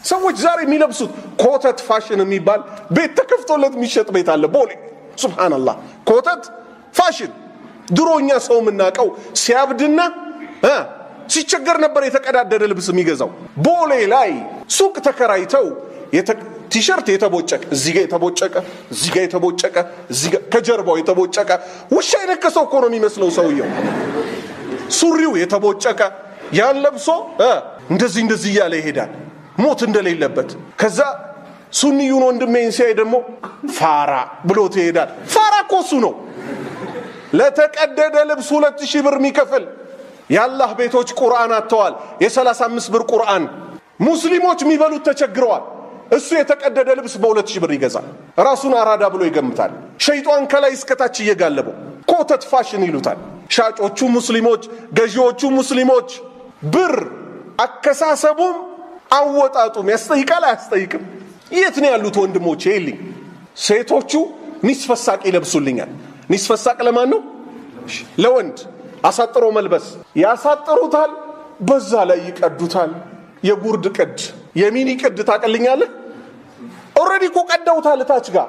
ሰዎች ዛሬ የሚለብሱት ኮተት ፋሽን የሚባል ቤት ተከፍቶለት የሚሸጥ ቤት አለ ቦሌ። ሱብሃነላህ፣ ኮተት ፋሽን። ድሮ እኛ ሰው የምናውቀው ሲያብድና ሲቸገር ነበር የተቀዳደደ ልብስ የሚገዛው። ቦሌ ላይ ሱቅ ተከራይተው ቲሸርት የተቦጨቀ፣ እዚህ ጋር የተቦጨቀ፣ እዚህ ጋር የተቦጨቀ፣ እዚህ ጋር ከጀርባው የተቦጨቀ፣ ውሻ የነከሰው እኮ ነው የሚመስለው ሰውየው። ሱሪው የተቦጨቀ ያን ለብሶ እንደዚህ እንደዚህ እያለ ይሄዳል፣ ሞት እንደሌለበት። ከዛ ሱኒዩን ወንድሜን ሲያይ ደግሞ ፋራ ብሎት ይሄዳል። ፋራ እኮ እሱ ነው። ለተቀደደ ልብስ 2000 ብር የሚከፍል። የአላህ ቤቶች ቁርአን አጥተዋል። የ35 ብር ቁርአን፣ ሙስሊሞች የሚበሉት ተቸግረዋል። እሱ የተቀደደ ልብስ በ2000 ብር ይገዛል። ራሱን አራዳ ብሎ ይገምታል። ሸይጧን ከላይ እስከታች እየጋለበው ኮተት ፋሽን ይሉታል። ሻጮቹ ሙስሊሞች፣ ገዢዎቹ ሙስሊሞች። ብር አከሳሰቡም አወጣጡም ያስጠይቃል አያስጠይቅም? የት ነው ያሉት ወንድሞቼ? ይልኝ ሴቶቹ ኒስፈሳቅ ይለብሱልኛል። ኒስፈሳቅ ለማን ነው? ለወንድ አሳጥሮ መልበስ። ያሳጥሩታል፣ በዛ ላይ ይቀዱታል። የጉርድ ቅድ፣ የ mini ቅድ ታቀልኛለህ? Already እኮ ቀደውታል። እታች ጋር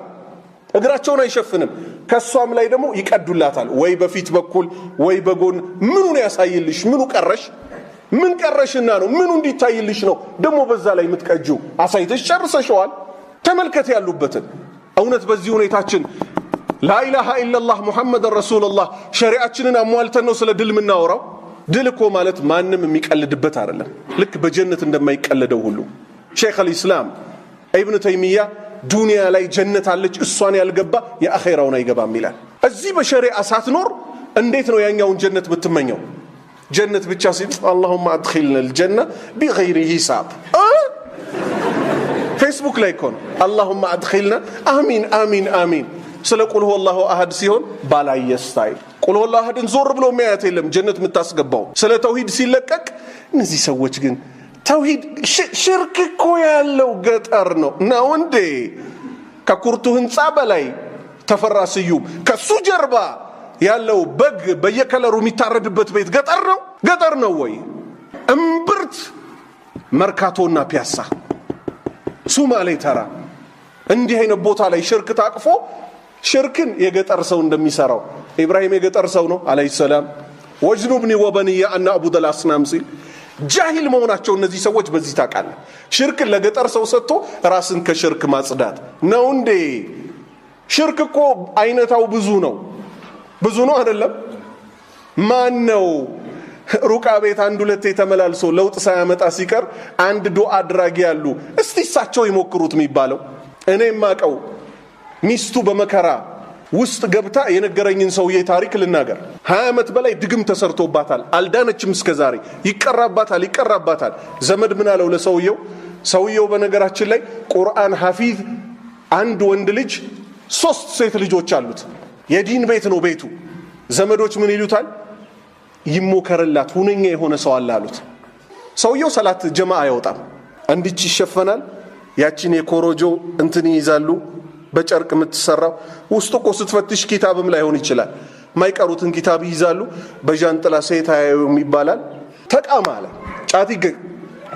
እግራቸውን አይሸፍንም። ከሷም ላይ ደግሞ ይቀዱላታል፣ ወይ በፊት በኩል ወይ በጎን። ምኑን ያሳይልሽ? ምኑ ቀረሽ? ምን ቀረሽና ነው? ምኑ እንዲታይልሽ ነው ደግሞ በዛ ላይ የምትቀጂው? አሳይተሽ ጨርሰሸዋል። ተመልከት ያሉበትን። እውነት በዚህ ሁኔታችን ላኢላሃ ኢለላህ ሙሐመድን ረሱሉላህ ሸሪዓችንን አሟልተን ነው ስለ ድል የምናወራው? ድል እኮ ማለት ማንም የሚቀልድበት አይደለም። ልክ በጀነት እንደማይቀለደው ሁሉ ሼክ አልኢስላም ኢብኑ ተይሚያ ዱንያ ላይ ጀነት አለች፣ እሷን ያልገባ የአኼራውን አይገባም ይላል። እዚህ በሸሪዓ ሳትኖር እንዴት ነው ያኛውን ጀነት ብትመኘው? ጀነት ብቻ ሲል اللهم أدخلنا الجنة بغير حساب፣ ፌስቡክ ላይ እኮ ነው። اللهم أدخلنا፣ አሚን አሚን አሚን። ስለ قل هو الله أحد ሲሆን ባላየ style قل هو الله أحد ን ዞር ብሎ የሚያያት የለም ጀነት የምታስገባው። ስለ ተውሂድ ሲለቀቅ እነዚህ ሰዎች ግን ተውሂድ ሽርክ እኮ ያለው ገጠር ነው ነው እንዴ? ከኩርቱ ህንፃ በላይ ተፈራ ስዩም ከሱ ጀርባ ያለው በግ በየከለሩ የሚታረድበት ቤት ገጠር ነው? ገጠር ነው ወይ? እምብርት መርካቶና ፒያሳ ሱማሌ ተራ እንዲህ አይነት ቦታ ላይ ሽርክ ታቅፎ ሽርክን የገጠር ሰው እንደሚሰራው፣ ኢብራሂም የገጠር ሰው ነው عليه السلام። واجنبني وبني أن نعبد الأصنام ሲል ጃሂል መሆናቸው እነዚህ ሰዎች በዚህ ታውቃለህ። ሽርክን ለገጠር ሰው ሰጥቶ ራስን ከሽርክ ማጽዳት ነው እንዴ? ሽርክ እኮ አይነታው ብዙ ነው። ብዙ ነው አይደለም? ማን ነው ሩቃ ቤት አንድ ሁለቴ ተመላልሶ ለውጥ ሳያመጣ ሲቀር አንድ ዱዓ አድራጊ ያሉ እስቲ እሳቸው ይሞክሩት የሚባለው? እኔ የማቀው ሚስቱ በመከራ ውስጥ ገብታ የነገረኝን ሰውዬ ታሪክ ልናገር። 20 ዓመት በላይ ድግም ተሰርቶባታል፣ አልዳነችም እስከ ዛሬ። ይቀራባታል፣ ይቀራባታል። ዘመድ ምን አለው ለሰውየው? ሰውየው በነገራችን ላይ ቁርአን ሐፊዝ፣ አንድ ወንድ ልጅ ሶስት ሴት ልጆች አሉት። የዲን ቤት ነው ቤቱ። ዘመዶች ምን ይሉታል? ይሞከርላት፣ ሁነኛ የሆነ ሰው አለ አሉት። ሰውየው ሰላት ጀማ አይወጣም። እንዲች ይሸፈናል። ያችን የኮሮጆ እንትን ይይዛሉ፣ በጨርቅ የምትሰራው፣ ውስጡ እኮ ስትፈትሽ ኪታብም ላይሆን ይችላል። ማይቀሩትን ኪታብ ይይዛሉ። በዣንጥላ ሴት አያዩም ይባላል። ተቃማ አለ።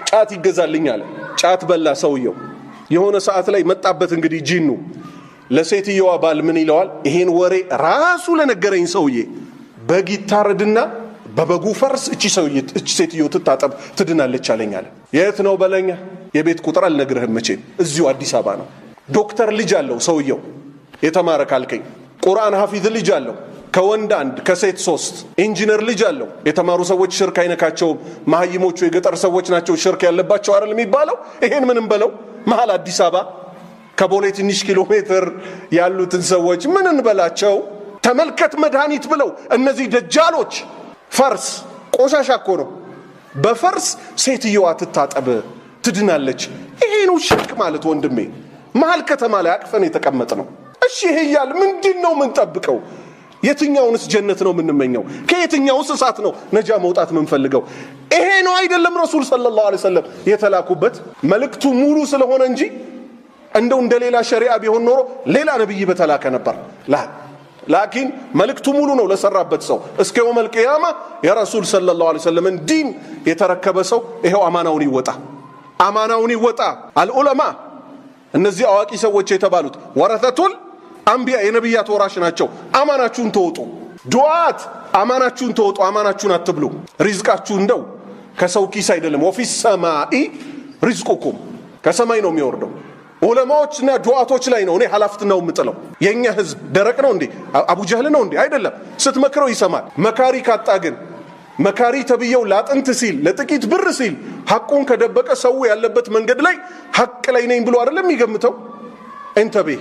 ጫት ይገዛልኝ አለ። ጫት በላ ሰውየው። የሆነ ሰዓት ላይ መጣበት እንግዲህ ጂኑ። ለሴትየዋ ባል ምን ይለዋል? ይሄን ወሬ ራሱ ለነገረኝ ሰውዬ በግ ይታረድና በበጉ ፈርስ እቺ ሰውዬ እቺ ሴትዮ ትታጠብ ትድናለች አለኝ አለ። የት ነው በለኛ። የቤት ቁጥር አልነግርህም መቼም፣ እዚሁ አዲስ አበባ ነው። ዶክተር ልጅ አለው ሰውየው፣ የተማረ ካልከኝ ቁርአን ሐፊዝ ልጅ አለው። ከወንድ አንድ ከሴት ሶስት። ኢንጂነር ልጅ አለው። የተማሩ ሰዎች ሽርክ አይነካቸውም። መሀይሞቹ የገጠር ሰዎች ናቸው ሽርክ ያለባቸው አይደል የሚባለው? ይሄን ምንም በለው፣ መሀል አዲስ አበባ ከቦሌ ትንሽ ኪሎ ሜትር ያሉትን ሰዎች ምን እንበላቸው? ተመልከት መድኃኒት ብለው እነዚህ ደጃሎች ፈርስ፣ ቆሻሻ እኮ ነው። በፈርስ ሴትየዋ ትታጠብ ትድናለች። ይሄ ነው ሽርክ ማለት ወንድሜ። መሀል ከተማ ላይ አቅፈን የተቀመጥ ነው። እሺ ይሄ እያል ምንድን ነው የምንጠብቀው? የትኛውንስ ጀነት ነው የምንመኘው? ከየትኛውስ እሳት ነው ነጃ መውጣት የምንፈልገው? ይሄ ነው አይደለም ረሱል صلى الله عليه وسلم የተላኩበት መልእክቱ ሙሉ ስለሆነ እንጂ እንደው እንደ ሌላ ሸሪዓ ቢሆን ኖሮ ሌላ ነብይ በተላከ ነበር። لا لكن መልእክቱ ሙሉ ነው ለሰራበት ሰው። እስከ يوم القيامة የረሱል صلى الله عليه وسلم ን ዲን የተረከበ ሰው ይሄው አማናውን ይወጣ። አማናውን ይወጣ። العلماء እነዚህ አዋቂ ሰዎች የተባሉት ورثة الأنبياء የነቢያት ወራሽ ናቸው። አማናችሁን ተወጡ። ዱዓት አማናችሁን ተወጡ። አማናችሁን አትብሉ። ሪዝቃችሁ እንደው ከሰው ኪስ አይደለም። وفي السماء رزقكم ከሰማይ ነው የሚወርደው። ዑለማዎችና ዱዓቶች ላይ ነው እኔ ኃላፊነቱን የምጥለው። የእኛ ህዝብ ደረቅ ነው እንዴ? አቡጀህል ነው እንዴ? አይደለም። ስትመክረው ይሰማል። መካሪ ካጣ ግን፣ መካሪ ተብየው ላጥንት ሲል፣ ለጥቂት ብር ሲል ሐቁን ከደበቀ፣ ሰው ያለበት መንገድ ላይ ሐቅ ላይ ነኝ ብሎ አይደለም የሚገምተው። انتبه።